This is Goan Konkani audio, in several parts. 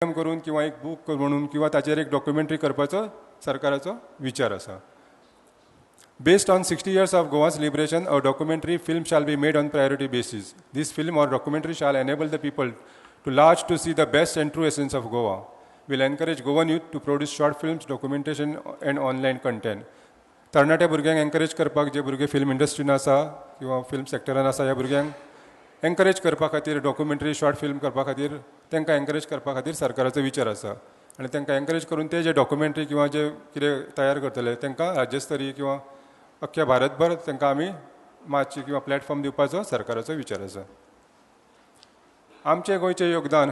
करून किंवा एक बूक म्हणून किंवा ताचेर एक डॉक्युमेंटरी करपाचो सरकाराचो विचार आसा. Based on 60 years of Goa's liberation, a documentary film shall be made on priority basis. This film or documentary shall enable the people to large to see the best and true essence of Goa. Will encourage Goan youth to produce short films, documentation and online content. तरणाट्या भुरग्यांक एनकरेज करपाक, जे भुरगे फिल्म इंडस्ट्रीन आसा किंवा फिल्म सेक्टरान आसा, ह्या भुरग्यांक एनकरेज करपा खातीर, डॉक्युमेंटरी, शॉर्ट फिल्म करपा खातीर तांकां एनकरेज करपा खातीर सरकाराचो विचार आसा आनी तांकां एनकरेज करून ते जे डॉक्युमेंटरी किंवा जे कितें तयार करतले, तांकां राज्यस्तरीय किंवा अख्ख्या भारतभर तांकां आमी माची किंवा प्लॅटफॉर्म दिवपाचो सरकाराचो विचार आसा. आमचें गोंयचें योगदान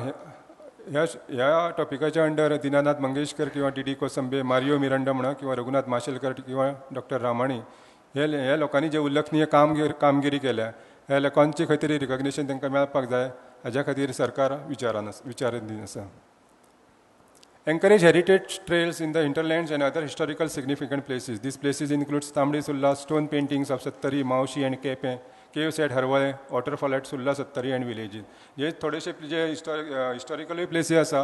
ह्या ह्या टॉपिकाच्या अंडर दिनानाथ मंगेशकर किंवा डी डी कोसंबे, मारियो मिरांडा म्हणा किंवा रघुनाथ माशेलकर किंवा डॉक्टर रामाणी हे ह्या लोकांनी जे उल्लेखनीय कामगिरी केल्या, ह्या लोकांची खंय तरी रिकग्निशन तांकां मेळपाक जाय. हाज्या खातीर सरकार विचारान विचाराधीन आसा. Encourage heritage trails in the hinterlands and other historical significant places. These places include Tambdi Surla, stone paintings of Sattari, Maushi and Kepe, caves at Harvale, waterfall at Surla Sattari and villages. जे थोडेशे जे हिस्टॉरिकलूय प्लेसी आसा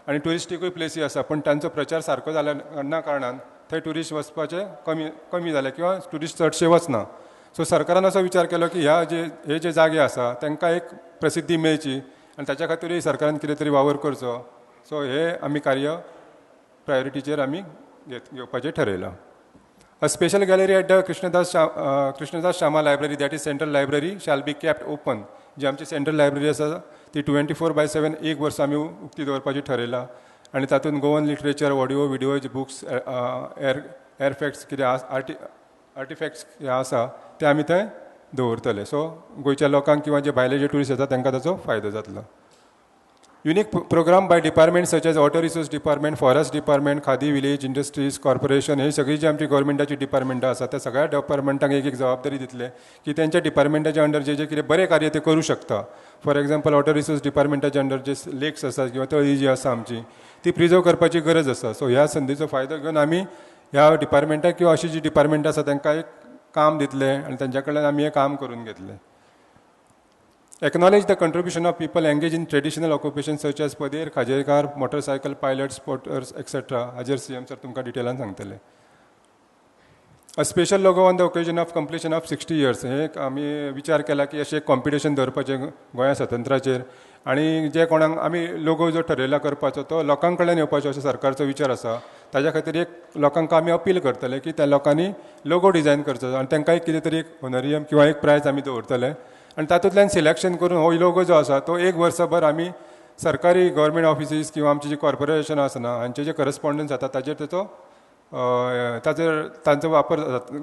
आनी ट्युरिस्टिकूय प्लेसी आसा, पूण तांचो प्रचार सारको जाल्या ना कारणान थंय ट्युरिस्ट वचपाचे कमी कमी जाले किंवा ट्युरिस्ट चडशे वचना. सो सरकारान असो विचार केलो की ह्या जे हे जे जागे आसा, तांकां एक प्रसिद्धी मेळची आनी ताच्या खातीरूय सरकारान कितें तरी वावर करचो. सो हे आमी कार्य प्रायोरिटीचेर आमी घेवपाचें ठरयलां. A special gallery at the Krishnadas Shama Library, that is Central Library, shall be kept open. जी आमची सेंट्रल लायब्ररी आसा, ती 24/7 एक वर्स आमी उक्ती दवरपाची ठरयलां आनी तातूंत Goan literature, audio, video books, artifacts, कितें आर्टिफॅक्ट्स हे आसा, ते आमी थंय दवरतले. सो गोंयच्या लोकांक किंवा जे भायले जे ट्युरिस्ट येता, तांकां ताचो फायदो जातलो. Unique program by department such as Water Resource Department, Forest Department, Khadi Village Industries Corporation, हे सगळी जी आमची गव्हर्मेंटाची डिपार्टमेंटां आसा, त्या सगळ्या डिपार्टमेंटांक एक एक जबाबदारी दितले की त्यांच्या डिपार्टमेंटाच्या अंडर जे जे कितें बरें कार्य ते करूं शकता. फॉर एग्जाम्पल, वॉटर रिसोर्स डिपार्टमेंटाच्या अंडर जे लेक्स आसात किंवा तळी जी आसा आमची, ती प्रिजर्व करपाची गरज आसा. सो ह्या संदीचो फायदो घेवन आमी ह्या डिपार्टमेंटाक किंवा अशी जी डिपार्टमेंटां आसा, तांकां एक काम दितले आनी तांच्या कडल्यान आमी हें काम करून घेतले. Acknowledge the contribution of people engaged in traditional occupations such as पदेर, खाजेकार, motorcycle pilots, porters, etc. हाजेर सीएम सर तुमकां डिटेलान सांगतले. A special logo on the occasion of completion of 60 years. हे एक आमी विचार केला की अशें एक कॉम्पिटिशन दवरपाचें गोंया स्वातंत्र्याचेर आनी जे कोणाक आमी लोगो जो ठरयला करपाचो, तो लोकां कडल्यान येवपाचो असो सरकारचो विचार आसा. ताज्या खातीर एक लोकांक आमी अपील करतले की त्या लोकांनी लोगो डिझायन करचो आनी तांकां एक कितें तरी एक होनरियम किंवा एक प्रायज आमी दवरतले आनी तातूंतल्यान सिलेक्शन करून हो लोगो जो आसा, तो एक वर्सभर आमी सरकारी गव्हर्मेंट ऑफिसीस किंवा आमची जी कॉर्पोरेशन आसा ना, हांचे जे करस्पॉन्डन्स जाता, ताजेर तेचो ताचेर तांचो वापर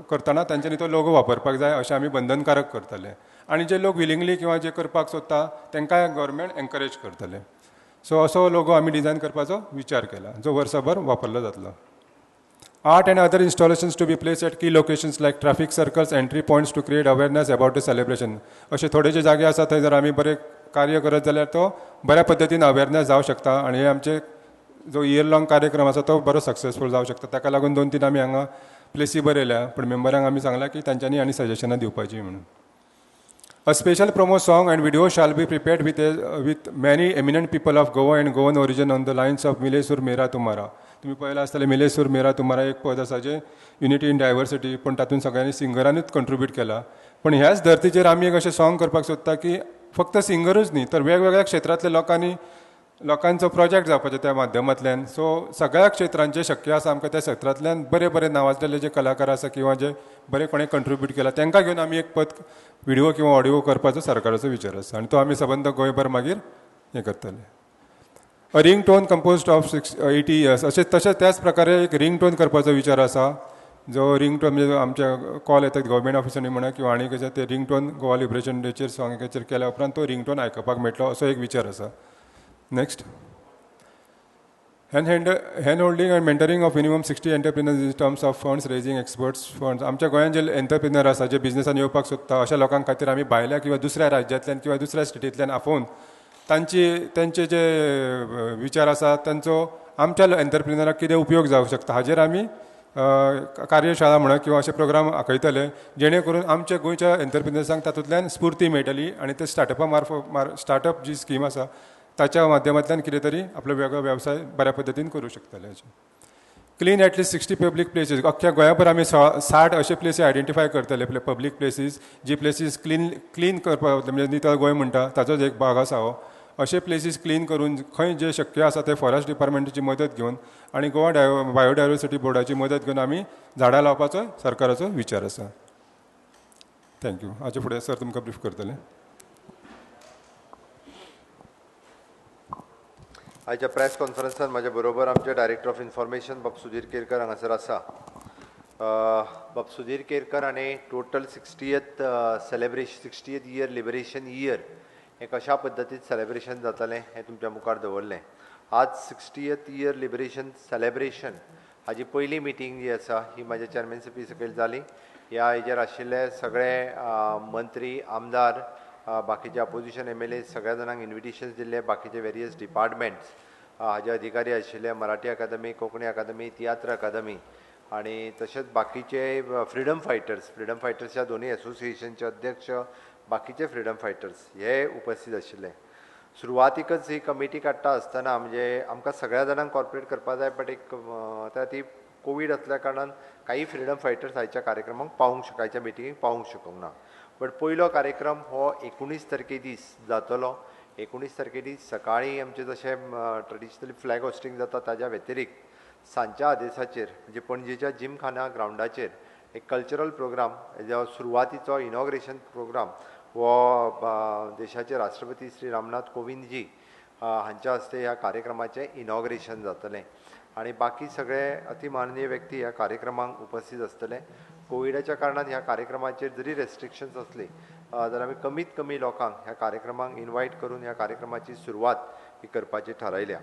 करतना तांच्यांनी तो लोगो वापरपाक जाय अशें आमी बंधनकारक करतले आनी जे लोक विलिंगली किंवा जे करपाक सोदता, तांकां गव्हर्मेंट एनकरेज करतले. सो असो लोगो आमी डिझायन करपाचो विचार केला, जो वर्सभर वापरलो जातलो. Art and other installations to be placed at key locations like traffic circles, entry points to create awareness about the celebration. अशे थोडे जे जागे आसा, थंय जर आमी बरें कार्य करत जाल्यार तो बऱ्या पद्दतीन अवेरनेस जावं शकता आनी हे आमचे जो इयर लॉंग कार्यक्रम आसा, तो बरो सक्सेसफूल जावं शकता. ताका लागून दोन तीन आमी हांगा प्लेसी बरयल्या, पूण मेंबरांक आमी सांगलां की तांच्यांनी आनी सजेशनां दिवपाची म्हणून. A special promo song and video shall be prepared with many eminent people of Goa and Goan origin on the lines of Mile Sur Mera Tumhara. तुम्ही पळयलां आसतलें, मिले सुर मेरा तुम्हारा एक पद आसा, जें युनिटी इन डायवर्सिटी, पूण तातूंत सगळ्यांनी सिंगरानूच कंट्रिब्यूट केला. पण ह्याच धर्तीचेर आमी एक अशें सॉंग करपाक सोदता की फक्त सिंगरूच न्ही, तर वेगवेगळ्या क्षेत्रांतल्या लोकांनी, लोकांचो प्रोजेक्ट जावपाचो त्या माध्यमांतल्यान. सो सगळ्या क्षेत्रांचे शक्य आसा आमकां त्या क्षेत्रांतल्यान बरे बरे नांवाजलेले जे कलाकार आसा किंवा जे बरे कोणे कंट्रिब्यूट केला, तांकां घेवन आमी एक पद विडियो किंवा ऑडियो करपाचो सरकाराचो विचार आसा आनी तो आमी सबंद गोंयभर मागीर हें करतले. A ring tone composed of 680 years. अशें तशें त्याच प्रकारे एक रिंग टोन करपाचो विचार आसा, जो रिंग टोन म्हणजे आमच्या कॉल येतात गव्हर्मेंट ऑफिसांनी म्हणा किंवा आनी कशें, ते रिंग टोन गोवा लिबरेशन डेचेर सॉंगाचेर केल्या उपरांत तो रिंग टोन आयकपाक मेळटलो, असो एक विचार आसा. Next. Hand holding and mentoring of minimum 60 entrepreneurs in terms of funds raising, experts funds. आमच्या गोंयांत जे एंटरप्रिनर आसा, जे बिजनसान येवपाक सोदता, अशा लोकां खातीर आमी भायल्या किंवा दुसऱ्या राज्यांतल्यान किंवा दुसऱ्या स्टेटींतल्यान आपोवन तांची तेंचे जे विचार आसा, तांचो आमच्या एंटरप्रिनराक कितें उपयोग जावंक शकता, हाजेर आमी कार्यशाळा म्हणा किंवा अशे प्रोग्राम आखयतले, जेणे करून आमच्या गोंयच्या एंटरप्रिनर्सांक तातूंतल्यान स्फूर्ती मेळटली आनी ते स्टार्टअपा मार्फत स्टार्टअप जी स्कीम आसा, ताच्या माध्यमांतल्यान कितें तरी आपलो वेगळो वेवसाय बऱ्या पद्दतीन करूं शकतले अशें. Clean at least 60 public places. अख्ख्या गोंयाभर आमी 60 अशे प्लेसी आयडेंटिफाय करतले, पब्लीक प्लेसीस, जी प्लेसीस क्लीन क्लीन करपाक, म्हणजे नितळ गोंय म्हणटा ताचोच एक भाग आसा हो. अशे प्लेसीस क्लीन करून खंय जे शक्य आसा ते फॉरेस्ट डिपार्टमेंटाची मदत घेवन आनी गोवा बायोडायवर्सिटी बोर्डाची मदत घेवन आमी झाडां लावपाचो सरकाराचो विचार आसा. Thank you. हाचे फुडें सर तुमकां ब्रीफ करतले. आयच्या प्रेस कॉन्फरन्सान म्हाज्या बरोबर आमचे डायरेक्टर ऑफ इन्फॉर्मेशन बाब सुधीर केरकर हांगासर आसा. बाब सुधीर केरकर हाणें total 60th celebration, 60th year liberation year हें कशा पद्दतीन सेलेब्रेशन जातलें हें तुमच्या मुखार दवरलें. आज 60th year liberation celebration हाजी पयली मिटींग जी आसा ही म्हाज्या चॅरमॅनशिपी सकयल जाली. ह्या हेजेर आशिल्ले सगळे मंत्री, आमदार, बाकीचे अपोजिशन एमएलए सगळ्या जाणांक इन्विटेशन्स दिल्ले. बाकीचे वेरियस डिपार्टमेंट्स हाजे अधिकारी आशिल्ले, मराठी अकादमी, कोंकणी अकादमी, तियात्र अकादमी आनी तशेंच बाकीचे फ्रिडम फायटर्स, फ्रिडम फायटर्सच्या दोनूय एसोसिएशनचे अध्यक्ष, बाकीचे फ्रिडम फायटर्स हे उपस्थित आशिल्ले. सुरवातीकच ही कमिटी काडटा आसतना म्हणजे आमकां सगळ्या जाणांक कॉर्पोरेट करपा जाय, बट एक आतां ती कोवीड आसल्या कारणान काही फ्रिडम फायटर्स आयच्या कार्यक्रमाक पावूंक शक आयच्या मिटिंगेक पावूंक शकूंक ना. बट पयलो कार्यक्रम हो 19 तारखे दीस जातलो. 19 तारखे दीस सकाळीं आमचें जशें ट्रेडिशनली फ्लॅग होस्टिंग जाता ताज्या व्यतिरिक्त सांजच्या आदेसाचेर म्हणजे पणजेच्या जिमखाना ग्रावंडाचेर एक कल्चरल प्रोग्राम, जो सुरवातीचो इनॉग्रेशन प्रोग्राम हो देशाचे राष्ट्रपती श्री रामनाथ कोविंदजी हांच्या हस्ते ह्या कार्यक्रमाचें इनॉग्रेशन जातलें आनी बाकी सगळे अतिमाननीय व्यक्ती ह्या कार्यक्रमाक उपस्थित आसतले. कोविडाच्या कारणान ह्या कार्यक्रमाचेर जरी रेस्ट्रिक्शन्स आसली जाल्यार आमी कमीत कमी लोकांक ह्या कार्यक्रमाक इनवायट करून ह्या कार्यक्रमाची सुरवात ही करपाची थारायल्या.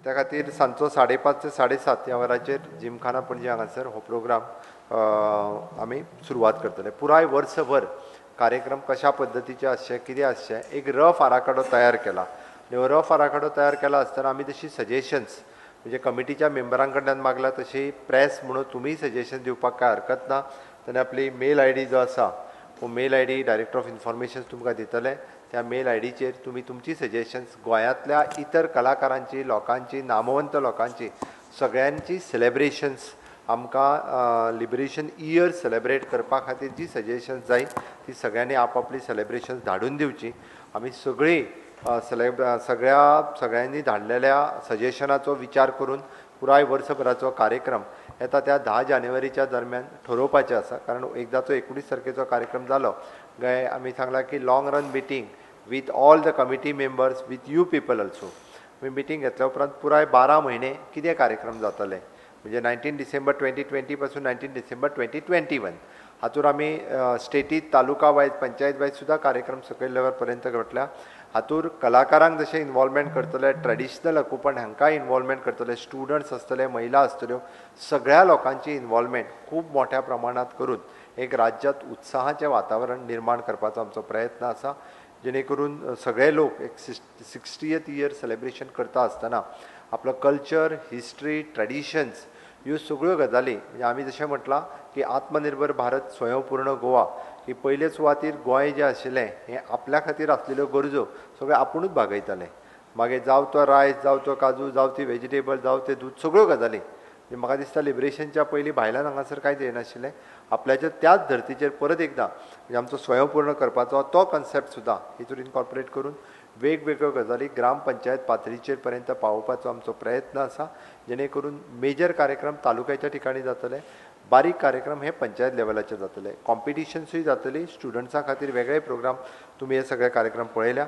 त्या खातीर सांजचो 5:30 ते 7:30 ह्या वराचेर जिमखाना पणजे हांगासर हो प्रोग्राम आमी सुरवात करतले. पुराय वर्सभर कार्यक्रम कशा पद्दतीचे आसचे, कितें आसचें, एक रफ आराखडो तयार केला आनी हो रफ आराखडो तयार केला आसतना आमी तशी सजेशन्स म्हणजे कमिटीच्या मेंबरां कडल्यान मागला, तशी प्रेस म्हणून तुमी सजेशन दिवपाक कांय हरकत ना. ताणें आपली मेल I D जो आसा हो mail I D director of information तुमकां दितले. त्या मेल I डीचेर तुमी तुमची सजेशन्स गोंयांतल्या इतर कलाकारांची, लोकांची, नामवंत लोकांची, सगळ्यांची सेलेब्रेशन्स आमकां लिबरेशन इयर सेलेब्रेट करपा खातीर जी सजेशन्स जाय ती सगळ्यांनी आपापली सेलेब्रेशन्स धाडून दिवची. आमी सगळीं सगळ्यांनी धाडलेल्या सजेशनाचो विचार करून पुराय वर्सभराचो कार्यक्रम येता त्या 10 जानेवारीच्या दरम्यान ठरोवपाचें आसा. कारण एकदांचो 19 तारखेचो कार्यक्रम जालो काय आमी सांगलां की long run meeting with all the committee members, with you people also. आमी मिटींग घेतल्या उपरांत पुराय 12 म्हयने कितें कार्यक्रम जातले म्हणजे 19 डिसेंबर 2020 पासून 19 डिसेंबर 2021 हातूर आमी स्टेटीत तालुका वायज, पंचायत वायज सुद्दां कार्यक्रम सकयल लेवल पर्यंत घडल्या. हातूर कलाकारांक जशें इन्वॉल्वमेंट करतले, ट्रेडिशनल अकुपण हांकां इन्वॉल्वमेंट करतले, स्टुडंट्स आसतले, महिला आसतल्यो, सगळ्या लोकांची इन्वॉल्वमेंट खूब मोठ्या प्रमाणांत करून एक राज्यांत उत्साहाचें वातावरण निर्माण करपाचो आमचो प्रयत्न आसा, जेणे करून सगळे लोक एक 60th year celebration करता आसतना आपलो कल्चर, हिस्ट्री, ट्रेडिशन्स ह्यो सगळ्यो गजाली म्हणजे आमी जशें म्हटलां की आत्मनिर्भर भारत, स्वयंपूर्ण गोवा ही पयले सुवातीर गोंय जें आशिल्लें हें आपल्या खातीर आसलेल्यो गरजो सगळ्यो आपुणूच भागयतालें. मागीर जावं तो रायस, जावं तो काजू, जावं ती वेजिटेबल, जावं तें दूद, सगळ्यो गजाली. म्हाका दिसता लिबरेशनच्या पयलीं भायल्यान हांगासर कांयच येनाशिल्लें. आपल्याच्या त्याच धर्तीचेर परत एकदां म्हणजे आमचो स्वयंपूर्ण करपाचो तो कन्सेप्ट सुद्दां हितून इनकॉर्पोरेट करून वेगवेगळ्यो गजाली ग्रामपंचायत पातळीचेर पर्यंत पावोवपाचो आमचो प्रयत्न आसा, जेणे करून मेजर कार्यक्रम तालुक्याच्या ठिकाणी जातले, बारीक कार्यक्रम हे पंचायत लेवलाचेर जातले, कॉम्पिटिशन्सूय जातली, स्टुडंट्सां खातीर वेगळे प्रोग्राम. तुमी हे सगळे कार्यक्रम पळयल्या.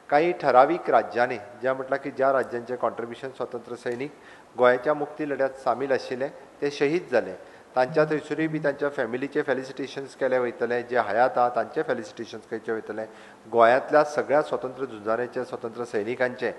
काही ठरावीक राज्यांनी ज्या म्हटलां की ज्या राज्यांचे कॉन्ट्रिब्युशन स्वतंत्र सैनीक गोंयाच्या मुक्ती लढ्यात सामील आशिल्ले ते शहीद जाले, तांच्या थंयसरूय बी तांच्या फॅमिलीचे फेलिसिटेशन्स केले वयतले, जे हयात आहा तांचे फेलिसिटेशन्स करचे वयतले. गोंयांतल्या सगळ्या स्वतंत्र झुजाऱ्यांचे, स्वतंत्र सैनिकांचे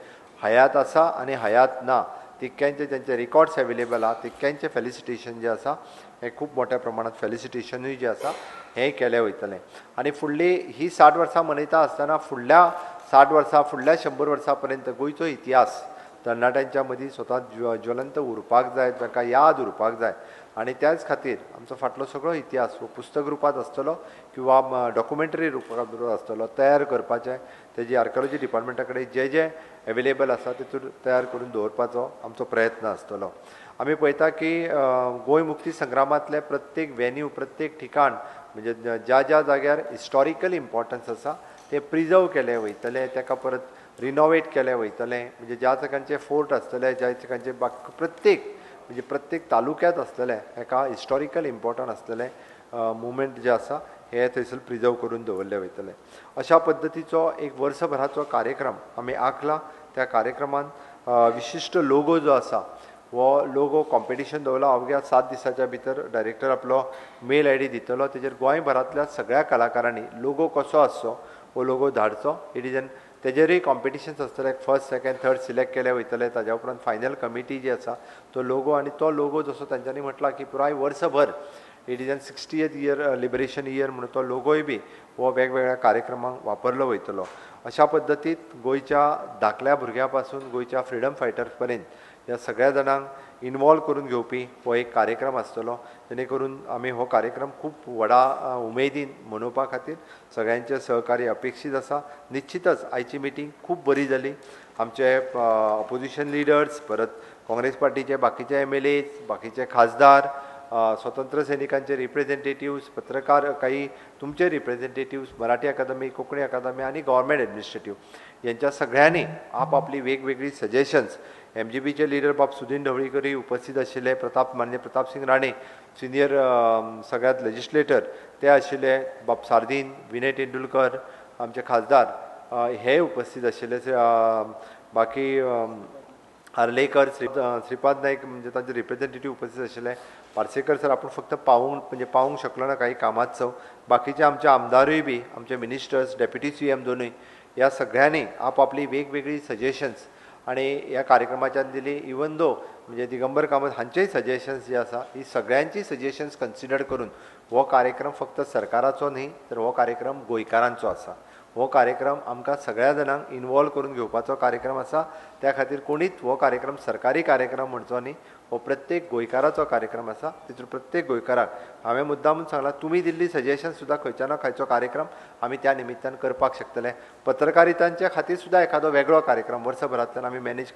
हयात आसा आनी हयात ना तितक्यांचे ज्यांचे रिकॉर्ड्स अवेलेबल आहा तितक्यांचे फेलिसिटेशन जे आसा हें खूब मोठ्या प्रमाणांत फेलिसिटेशनूय जें आसा हें केलें वयतलें. आनी फुडली ही 60 वर्सां मनयता आसतना फुडल्या 60 वर्सां, फुडल्या 100 वर्सां पर्यंत गोंयचो इतिहास तरणाट्यांच्या मदीं स्वता ज्वलंत उरपाक जाय, तांकां याद उरपाक जाय आनी त्याच खातीर आमचो फाटलो सगळो इतिहास हो पुस्तक रुपांत आसतलो किंवा डॉक्युमेंटरी रुपांत आसतलो तयार करपाचें तेजी आर्किओलॉजी डिपार्टमेंटा कडेन जे जे एवेलेबल आसा तेतूर तयार करून दवरपाचो आमचो प्रयत्न आसतलो. आमी पळयता की गोंय मुक्ती संग्रामांतले प्रत्येक वेन्यू, प्रत्येक ठिकाण म्हणजे ज्या ज्या जाग्यार हिस्टॉरिकल इम्पॉर्टन्स आसा ते प्रिजर्व केले वयतले, ताका परत रिनोवेट केले वयतले. म्हणजे ज्या जाग्यांचे फोर्ट आसतले, ज्या जाग्यांचे प्रत्येक म्हणजे प्रत्येक तालुक्यांत आसतले हेका हिस्टॉरिकल इम्पॉर्टन्स आसतले मुवमेंट जे आसा हे थंयसर प्रिजर्व करून दवरले वयतले. अशा पद्दतीचो एक वर्सभराचो कार्यक्रम आमी आंखला. त्या कार्यक्रमान विशिश्ट लोगो जो आसा हो लोगो कॉम्पिटिशन दवरला. अवघ्या 7 दिसाच्या भितर डायरेक्टर आपलो मेल I D दितलो, तेजेर गोंयभरांतल्या सगळ्या कलाकारांनी लोगो कसो आसचो हो लोगो धाडचो. It is an तेजेरूय कॉम्पिटिशन्स आसतले, फर्स्ट सेकेंड थर्ड सिलेक्ट केले वयतले. ताज्या उपरांत फायनल कमिटी जी आसा तो लोगो आनी तो लोगो जसो तांच्यांनी म्हटला की पुराय वर्सभर it is an 60th year liberation year म्हणून तो लोगोय बी हो वेगवेगळ्या कार्यक्रमांक वापरलो वयतलो. अशा पद्दतीत गोंयच्या धाकल्या भुरग्यां पासून गोंयच्या फ्रिडम फायटर्स पर्यंत ह्या सगळ्या जाणांक इनवॉल्व करून घेवपी हो एक कार्यक्रम आसतलो, जेणे करून आमी हो कार्यक्रम खूब व्हडा उमेदीन मनोवपा खातीर सगळ्यांचें सहकार्य अपेक्षीत आसा. निश्चितच आयची मिटींग खूब बरी जाली. आमचे ऑपोजिशन लिडर्स, परत काँग्रेस पार्टीचे बाकीचे MLAs, बाकीचे खासदार, स्वतंत्र सैनिकांचे रिप्रेझेंटेटिव्स, पत्रकार, काही तुमचे रिप्रेझेंटेटिव्स, मराठी अकादमी, कोंकणी अकादमी आनी गव्हर्मेंट एडमिनिस्ट्रेटिव्ह यांच्या सगळ्यांनी आपआपली वेगवेगळी सजेशन्स, MGBचे लिडर बाब सुदीन ढवळीकरय उपस्थित आशिल्ले, मान्य प्रतापसिंग राणे सिनियर सगळ्यात लेजिस्लेटर ते आशिल्ले, बाब सार्दीन, विनय तेंडुलकर आमचे खासदार हे उपस्थित आशिल्ले, बाकी आर्लेकर, श्रीपाद नायक म्हणजे तांचे रिप्रेझेंटेटिव्ह उपस्थित आशिल्ले, पार्सेकर सर आपूण फक्त पावूंक शकलो ना काही कामाचो, बाकीचे आमचे आमदारूय बी, आमचे मिनिस्टर्स, डेप्युटी CM दोनूय, ह्या सगळ्यांनी आपआपली वेगवेगळी सजेशन्स आनी ह्या कार्यक्रमाच्यान दिली. इवन दो म्हणजे दिगंबर कामत हांचेय सजेशन्स जे आसा ही सगळ्यांची सजेशन्स कन्सिडर करून हो कार्यक्रम फक्त सरकाराचो न्ही तर हो कार्यक्रम गोंयकारांचो आसा. हो कार्यक्रम आमकां सगळ्या जाणांक इनवॉल्व करून घेवपाचो कार्यक्रम आसा. त्या खातीर कोणीच हो कार्यक्रम सरकारी कार्यक्रम म्हणचो न्ही, हो प्रत्येक गोंयकाराचो कार्यक्रम आसा. तितून प्रत्येक गोंयकाराक हांवें मुद्दामून सांगलां, तुमी दिल्ली सजेशन सुद्दां खंयच्या ना खंयचो कार्यक्रम आमी त्या निमित्तान करपाक शकतले. पत्रकारितांच्या खातीर सुद्दां एखादो वेगळो कार्यक्रम वर्सभरांतल्यान आमी मॅनेज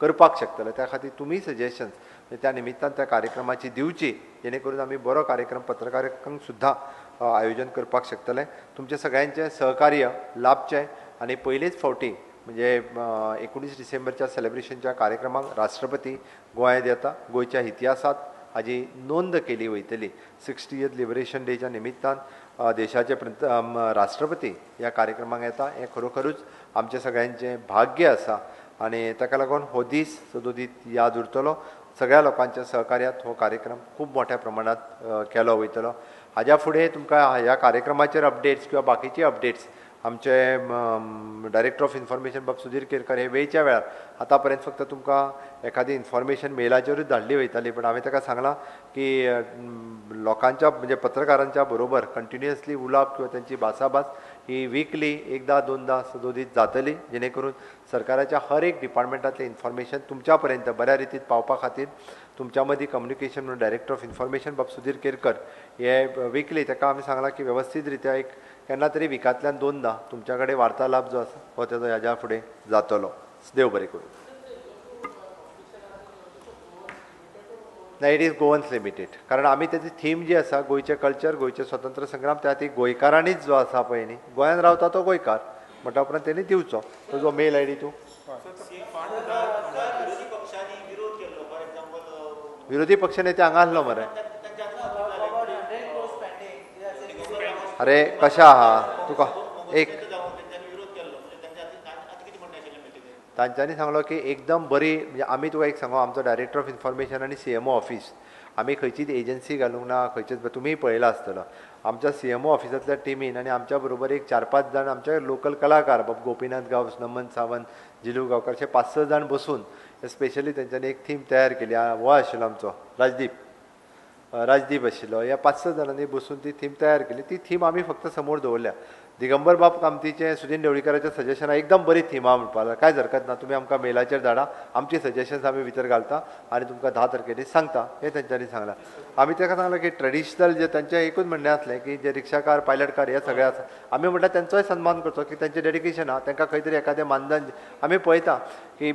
करपाक शकतले. त्या खातीर तुमी सजेशन्स त्या निमित्तान त्या कार्यक्रमाची दिवची, जेणे करून आमी बरो कार्यक्रम पत्रकारांक सुद्दां आयोजन करपाक शकतले. तुमचें सगळ्यांचें सहकार्य लाभचें आनी पयलेच फावटी म्हणजे 19 डिसेंबरच्या सेलिब्रेशनच्या कार्यक्रमाक राष्ट्रपती गोंयांत येता. गोंयच्या इतिहासांत हाजी नोंद केली वयतली. 60th liberation डेच्या निमित्तान देशाचे राष्ट्रपती ह्या कार्यक्रमाक येता हें खरोखरूच आमचें सगळ्यांचें भाग्य आसा आनी ताका लागून हो दीस सदोदीत याद उरतलो. सगळ्या लोकांच्या सहकार्यात हो कार्यक्रम खूब मोठ्या प्रमाणात केलो वयतलो. हाज्या फुडें तुमकां ह्या कार्यक्रमाचेर अपडेट्स किंवा बाकीचे अपडेट्स आमचे डायरेक्टर ऑफ इन्फॉर्मेशन बाब सुधीर केरकर हे वेळच्या वेळार, आतां पर्यंत फक्त तुमकां एखादी इन्फॉर्मेशन मेलाचेरूच धाडली वयताली, पण हांवें ताका सांगलां की लोकांच्या म्हणजे पत्रकारांच्या बरोबर कंटिन्युअसली उलोवप किंवा तांची भासाभास ही विकली एकदां दोनदां सदोदीत जातली, जेणे करून सरकाराच्या हर एक डिपार्टमेंटांतलें इन्फॉर्मेशन तुमच्या पर्यंत बऱ्या रितीन पावपा खातीर तुमच्या मदीं कम्युनिकेशन म्हणून डायरेक्टर ऑफ इन्फॉर्मेशन बाब सुधीर केरकर हे विकली ताका आमी सांगलां की वेवस्थीत रित्या एक केन्ना तरी विकांतल्यान दोनदां तुमच्या कडेन वार्तालाप जो आसा हो तेजो ह्याच्या फुडें जातलो. देव बरें करूं. ना, it is Goans limited, कारण आमी तेजी थीम जी आसा गोंयचें कल्चर, गोंयचें स्वतंत्र संग्राम, त्या खातीर गोंयकारांनीच जो आसा पळय न्ही, गोंयान रावता तो गोंयकार म्हणटा उपरांत तेणी दिवचो तुजो मेल I D. तूं विरोधी पक्ष नेते हांगा आसलो मरे, अरे कशें आहा तुका एक तांच्यांनी सांगलो की एकदम बरी, म्हणजे आमी तुका एक सांगू, आमचो डायरेक्टर ऑफ इन्फॉर्मेशन आनी CMO office, आमी खंयचीच एजन्सी घालूंक ना, खंयचेच तुमीय पळयलां आसतलो. आमच्या CMO ऑफिसांतल्या टिमीन आनी आमच्या बरोबर एक 4-5 जाण आमचे लोकल कलाकार, बाब गोपीनाथ गांवस, नमन सावंत, जिलू गांवकर, अशे 5-6 जाण बसून स्पेशली तेंच्यांनी एक थीम तयार केली. हो आशिल्लो आमचो राजदीप आशिल्लो. ह्या 5-6 जाणांनी बसून ती थीम तयार केली. ती थीम आमी फक्त समोर दवरल्या. दिगंबर बाब कामतीचें सुदीन ढवळीकाराचें सजेशन एकदम बरी थिमा म्हणपाक लागले, कांयच हरकत ना, तुमी आमकां मेलाचेर धाडा, आमची सजेशन्स आमी भितर घालता आनी तुमकां 10 तारखेर सांगता हें तेंच्यांनी सांगलां. आमी ताका सांगलां की ट्रेडिशनल जे तांचें एकूच म्हणणें आसलें की जे रिक्षाकार पायलटकार हे सगळे आसा, आमी म्हटल्यार तेंचोय सन्मान करचो की तेंचें डेडिकेशन आहा, तांकां खंय तरी एखादें मानधन. आमी पळयता की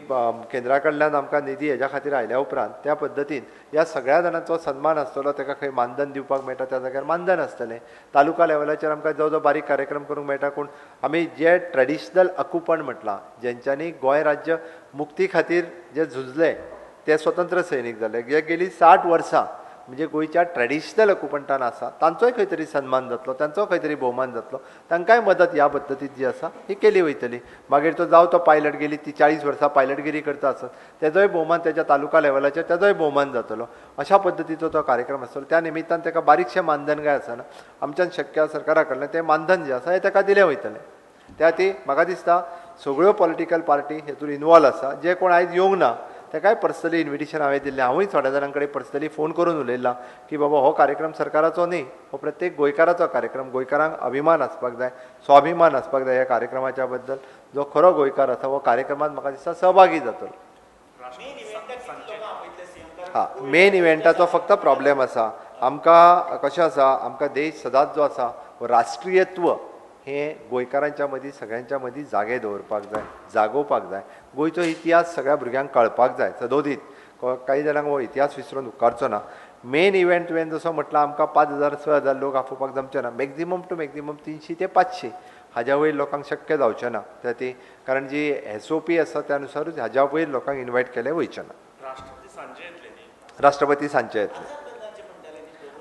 केंद्रा कडल्यान आमकां निधी हेज्या खातीर आयल्या उपरांत त्या पद्दतीन ह्या सगळ्या जाणांचो सन्मान आसतलो, ताका खंय मानधन दिवपाक मेळटा त्या जाग्यार मानधन आसतलें. तालुका लेवलाचेर आमकां जो जो बारीक कार्यक्रम करूंक मेळटा. पूण आमी जे ट्रेडिशनल अकुपण म्हटलां, जेंच्यांनी गोंय राज्य मुक्ती खातीर जे झुजले ते स्वतंत्र सैनीक जाले, जे गेली 60 वर्सां म्हणजे गोंयच्या ट्रेडिशनल अकुपंटान आसा तांचोय खंय तरी सन्मान जातलो, तांचो खंय तरी भोवमान जातलो, तांकांय मदत ह्या पद्दतीत जी आसा ही केली वयतली. मागीर तो जावं तो पायलट गेली ती 40 वर्सां पायलटगिरी करता आसत तेजोय भोवमान तेज्या तालुका लेवलाचेर तेजोय भोवमान जातलो. अशा पद्दतीचो तो कार्यक्रम आसतलो. त्या निमित्तान ताका बारीकशें मानधन काय आसना आमच्यान शक्य सरकारा कडल्यान तें मानधन जें आसा हें ताका दिलें वयतलें. त्या खातीर म्हाका दिसता सगळ्यो पॉलिटिकल पार्टी हेतून इनवॉल्व आसा. जे कोण आयज येवंक ना ताकाय पर्सनली इन्विटेशन हांवें दिल्लें. हांवूय थोड्या जाणां कडेन पर्सनली फोन करून उलयलां की बाबा हो कार्यक्रम सरकाराचो न्ही, हो प्रत्येक गोंयकाराचो कार्यक्रम. गोंयकारांक अभिमान आसपाक जाय, स्वाभिमान आसपाक जाय ह्या कार्यक्रमाच्या बद्दल. जो खरो गोंयकार आसा हो कार्यक्रमांत म्हाका दिसता सहभागी जातलो. हां, मेन इव्हेंटाचो फक्त प्रॉब्लेम आसा आमकां. कशें आसा, आमकां देश सदांच जो आसा हो राष्ट्रीयत्व हें गोंयकारांच्या मदीं सगळ्यांच्या मदीं जागे दवरपाक जाय, जागोवपाक जाय. गोंयचो इतिहास सगळ्या भुरग्यांक कळपाक जाय सदोदीत. काही जाणांक हो इतिहास विसरून उपकारचो ना. मेन इव्हेंट तुवें जसो म्हटलां आमकां 5,000 6,000 लोक आपोवपाक जमचे ना. मॅक्झिमम टू मॅक्झिमम 300 ते 500 हाज्या वयर लोकांक शक्य जावचें ना. त्या ती कारण जी SOP आसा त्या नुसारूच हाज्या वयर लोकांक इन्वायट केलें वयचें ना. राष्ट्रपती सांजे येतले.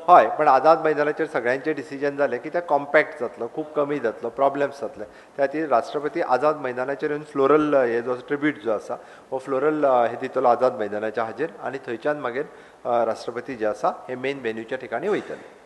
हय, पण आझाद मैदानाचेर सगळ्यांचे डिसिजन जालें की ते कॉम्पॅक्ट जातलो, खूब कमी जातलो, प्रॉब्लेम्स जातले. त्या खातीर राष्ट्रपती आझाद मैदानाचेर येवन फ्लोरल हे जो ट्रिब्यूट जो आसा हो फ्लोरल हे दितलो आझाद मैदानाच्या हाजेर आनी थंयच्यान मागीर राष्ट्रपती जे आसा हे मेन वेन्यूच्या ठिकाणी वयतले.